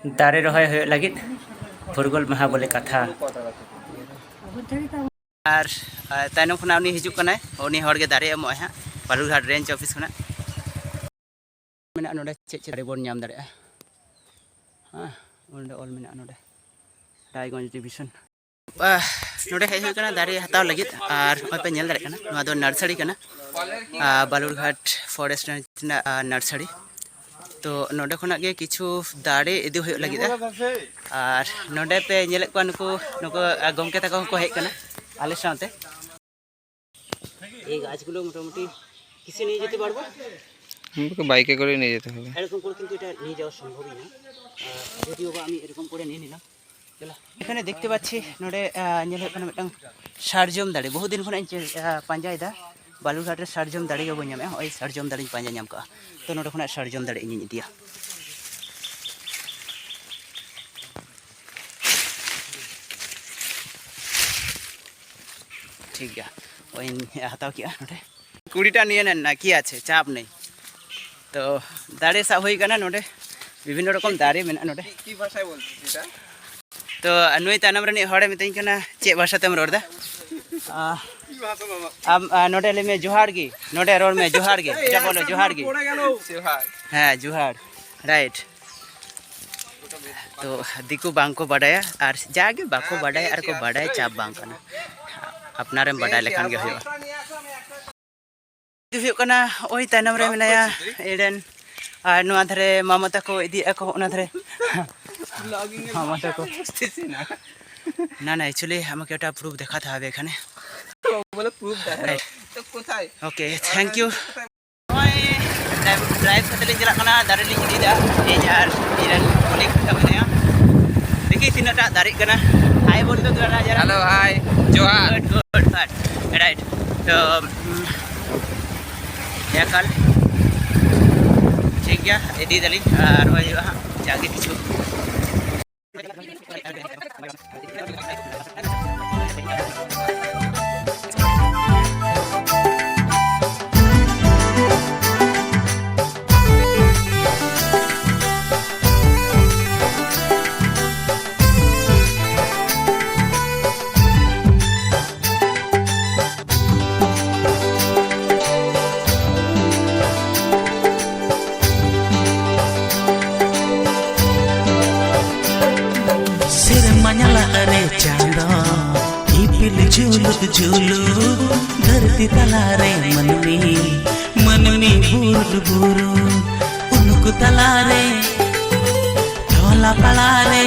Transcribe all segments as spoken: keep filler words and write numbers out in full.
ᱫᱟᱨᱮ ᱨᱚᱦᱚᱭ ᱦᱩᱭᱩᱜ ᱞᱟᱹᱜᱤᱫ ᱯᱷᱩᱨᱜᱟᱹᱞ ᱢᱟᱦᱟ ᱵᱚᱞᱮ ᱠᱟᱛᱷᱟ᱾ ᱟᱨ, ᱟᱨ ᱛᱟᱭᱱᱚᱢ ᱠᱷᱚᱱᱟᱜ ᱩᱱᱤ ᱦᱤᱡᱩᱜ ᱠᱟᱱᱟᱭ, ᱩᱱᱤ ᱦᱚᱲ ᱜᱮ ᱫᱟᱨᱮ ᱮᱢᱚᱜ ᱟᱭ ᱦᱟᱸᱜ, ᱵᱟᱞᱩᱨᱜᱷᱟᱴ ᱨᱮᱧᱡᱽ ᱚᱯᱷᱤᱥ ᱠᱷᱚᱱᱟᱜ᱾ ᱢᱮᱱᱟᱜᱼᱟ ᱱᱚᱰᱮ, ᱪᱮᱫ ᱪᱮᱫ ᱫᱟᱨᱮ ᱵᱚᱱ ᱧᱟᱢ ᱫᱟᱲᱮᱭᱟᱜᱼᱟ᱾ ᱦᱮᱸ, ᱚᱸᱰᱮ ᱚᱞ ᱢᱮᱱᱟᱜᱼᱟ ᱱᱚᱰᱮ, ᱨᱟᱭᱜᱚᱸᱡᱽ ᱰᱤᱵᱷᱤᱥᱚᱱ᱾ ᱟᱦ, ᱱᱚᱰᱮ ᱦᱮᱡ ᱦᱩᱭ ᱠᱟᱱᱟ ᱫᱟᱨᱮ ᱦᱟᱛᱟᱣ ᱞᱟᱹᱜᱤᱫ, ᱟᱨ ᱱᱚᱜᱼᱚᱭ ᱯᱮ ᱧᱮᱞ ᱫᱟᱲᱮᱭᱟᱜ ᱠᱟᱱᱟ, ᱱᱚᱣᱟ ᱫᱚ ᱱᱟᱨᱥᱟᱨᱤ ᱠᱟᱱᱟ, ᱟᱨ ᱵᱟᱞᱩᱨᱜᱷᱟᱴ ᱯᱷᱚᱨᱮᱥᱴ ᱨᱮᱱᱟᱜ, ᱟᱨ ᱱᱟᱨᱥᱟᱨᱤ᱾ ᱛᱚ ᱱᱚᱰᱮ ᱠᱷᱚᱱᱟᱜ ᱜᱮ ᱠᱤᱪᱷᱩ ᱫᱟᱨᱮ ᱤᱫᱤ ᱦᱩᱭᱩᱜ ᱞᱟᱹᱜᱤᱫᱼᱟ᱾ ᱟᱨ ᱱᱚᱰᱮ ᱯᱮ ᱧᱮᱞᱮᱫ ᱠᱚᱣᱟ, ᱱᱩᱠᱩ, ᱱᱩᱠᱩ, ᱟᱨ ᱜᱚᱢᱠᱮ ᱛᱟᱠᱚ ᱦᱚᱸᱠᱚ ᱦᱮᱡ ᱠᱟᱱᱟ ᱟᱞᱮ ᱥᱟᱶᱛᱮ᱾ এই গাছগুলো মোটামুটি কিসে নিয়ে যেতে পারবো? আমাকে বাইকে করে নিয়ে যেতে হবে। এরকম করে কিন্তু এটা নিয়ে যাওয়া সম্ভবই না। আহ, যদিও বা আমি এরকম করে নিয়ে নিলাম। চলো। এখানে দেখতে পাচ্ছি ᱱᱚᱰᱮ, ᱟᱸ, ᱧᱮᱞ ᱦᱩᱭᱩᱜ ᱠᱟᱱᱟ ᱢᱤᱫᱴᱟᱝ ᱥᱟᱨᱡᱚᱢ ᱫᱟᱨᱮ᱾ ᱵᱚᱦᱩ ᱫᱤᱱ ᱠᱷᱚᱱᱟᱜ ᱤᱧ ᱪᱮ-, ᱟᱸ, ᱯᱟᱸᱡᱟᱭᱮᱫᱟ᱾ ᱵᱟᱞᱩᱨᱜᱷᱟᱴ ᱨᱮ ᱥᱟᱨᱡᱚᱢ ᱫᱟᱨᱮ ᱜᱮ ᱵᱟᱹᱧ ᱧᱟᱢᱮᱫᱼᱟ᱾ ᱦᱚᱸᱜᱼᱚᱭ ᱥᱟᱨᱡᱚᱢ ᱫᱟᱨᱮᱧ ᱯᱟᱸᱡᱟ ᱧᱟᱢ ᱠᱟᱜᱼᱟ᱾ ᱛᱚ ᱱᱚᱰᱮ ᱠᱷᱚᱱᱟᱜ ᱥᱟᱨᱡᱚᱢ ᱫᱟᱨᱮ ᱤᱧᱤᱧ ᱤᱫᱤᱭᱟ᱾ ᱴᱷᱤᱠ ᱜᱮᱭᱟ, ᱳᱭ ᱦᱟᱛᱟᱣ ᱠᱮᱜᱼᱟ ᱱᱚᱰᱮ᱾ ᱠᱩᱲᱤᱴᱟ ᱱᱤᱭᱮ ᱱᱮᱱ ᱱᱟ, ᱠᱤ ᱟᱪᱷᱮ, ᱪᱟᱯ ᱱᱮᱭ᱾ ᱛᱚ ᱫᱟᱨᱮ ᱥᱟᱵ ᱦᱩᱭ ᱠᱟᱱᱟ ᱱᱚᱰᱮ, ᱵᱤᱵᱷᱤᱱᱱᱚ ᱨᱚᱠᱚᱢ ᱫᱟᱨᱮ ᱢᱮᱱᱟᱜᱼᱟ ᱱᱚᱰᱮ᱾ ᱪᱮᱫ ᱵᱷᱟᱥᱟᱭ ᱵᱚᱞᱛᱮ ᱥᱮᱴᱟ? ᱛᱚ ᱱᱩᱭ ᱛᱟᱭᱱᱚᱢ ᱨᱤᱱᱤᱡ ᱦᱚᱲᱮ ᱢᱤᱛᱟᱹᱧ ᱠᱟᱱᱟ, "ᱪᱮᱫ ᱵᱷᱟᱥᱟ ᱛᱮᱢ ᱨᱚᱲ ᱮᱫᱟ?" ᱟᱢ, ᱟᱨ ᱱᱚᱰᱮ ᱞᱟᱹᱭ ᱢᱮ, "ᱡᱚᱦᱟᱨ ᱜᱮ", ᱱᱚᱰᱮ ᱨᱚᱲ ᱢᱮ, "ᱡᱚᱦᱟᱨ ᱜᱮ", ᱮᱴᱟᱜ ᱵᱚᱞᱚ, "ᱡᱚᱦᱟᱨ ᱜᱮ"᱾ ᱡᱚᱦᱟᱨ᱾ ᱦᱮᱸ, ᱡᱚᱦᱟᱨ, ᱨᱟᱭᱤᱴ᱾ ᱛᱚ ᱫᱤᱠᱩ ᱵᱟᱝ ᱠᱚ ᱵᱟᱰᱟᱭᱟ, ᱟᱨ ᱡᱟᱜᱮ ᱵᱟᱠᱚ ᱵᱟᱰᱟᱭᱟ ᱟᱨ ᱠᱚ ᱵᱟᱰᱟᱭᱟ, ᱪᱟᱯ ᱵᱟᱝ ᱠᱟᱱᱟ, ᱟᱯᱱᱟᱨᱮᱢ ᱵᱟᱰᱟᱭ ᱞᱮᱠᱷᱟᱱ ᱜᱮ ᱦᱩᱭᱩᱜᱼᱟ᱾ ᱦᱩᱭᱩᱜ ᱠᱟᱱᱟ, ᱳᱭ ᱛᱟᱭᱱᱚᱢ ᱨᱮ ᱢᱮᱱᱟᱭᱟ ᱮᱰᱮᱱ, ᱟᱨ ᱱᱚᱣᱟ ᱫᱷᱟᱨᱮ ᱢᱟᱢᱟ ᱛᱟᱠᱚ ᱤᱫᱤᱭᱮᱫᱼᱟ ᱠᱚ, ᱚᱱᱟ ᱫᱷᱟᱨᱮ ᱢᱟᱢᱟ ᱛᱟᱠᱚ᱾ ᱱᱟ, ᱱᱟ, actually আমাকে একটা প্রুফ দেখাতে হবে এখানে। বলে প্রুফ দেখাও। রাইট। তো কোথায়? ওকে, থ্যাংক ইউ। ᱱᱚᱜᱼᱚᱭ ᱰᱨᱟᱭᱤᱵᱷ ᱠᱟᱛᱮ ᱞᱤᱧ ᱪᱟᱞᱟᱜ ᱠᱟᱱᱟ, ᱫᱟᱨᱮ ᱞᱤᱧ ᱤᱫᱤᱭᱮᱫᱟ, ᱤᱧ ᱟᱨ ᱤᱧ ᱨᱮᱱ ᱠᱚᱞᱤᱜᱽ ᱠᱚ ᱢᱮᱱᱟᱭᱟ᱾ ᱫᱮᱠᱷᱤ ᱛᱤᱱᱟᱹᱜ ᱴᱟ ᱫᱟᱨᱮᱜ ᱠᱟᱱᱟ᱾ ᱦᱟᱭ ᱵᱚᱞ ᱫᱚ ᱛᱷᱚᱲᱟ ᱡᱟᱨᱟ᱾ ᱦᱮᱞᱳ, ᱦᱟᱭ, ᱡᱚᱦᱟᱨ᱾ Good, good, good, right. ᱛᱚ, ᱩᱢ, ᱮᱠᱟᱞ ᱴᱷᱤᱠ ᱜᱮᱭᱟ, ᱤᱫᱤᱭ ᱫᱟᱞᱤᱧ ᱟᱨ ᱨᱚᱦᱚᱭ ᱦᱩᱭᱩᱜᱼᱟ ᱦᱟᱸᱜ ᱡᱟᱜᱮ ᱠᱤᱪᱷᱩ᱾ ᱧᱟᱞᱟᱜ ᱨᱮ ᱪᱟᱸᱫᱚ, ᱤᱯᱤᱞ ᱡᱩᱞᱩᱜ ᱡᱩᱞᱩᱜ, ᱫᱷᱟᱹᱨᱛᱤ ᱛᱟᱞᱟᱨᱮ ᱢᱟᱹᱱᱢᱤ, ᱢᱟᱹᱱᱢᱤ ᱵᱩᱨᱩ ᱵᱩᱨᱩ, ᱩᱱᱠᱩ ᱛᱟᱞᱟᱨᱮ ᱴᱚᱞᱟ ᱯᱟᱲᱟᱨᱮ,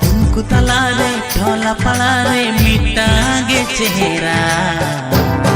ᱩᱱᱠᱩ ᱛᱟᱞᱟᱨᱮ ᱴᱚᱞᱟ ᱯᱟᱲᱟᱨᱮ ᱢᱤᱫᱴᱟᱝ ᱜᱮ ᱪᱮᱦᱨᱟ᱾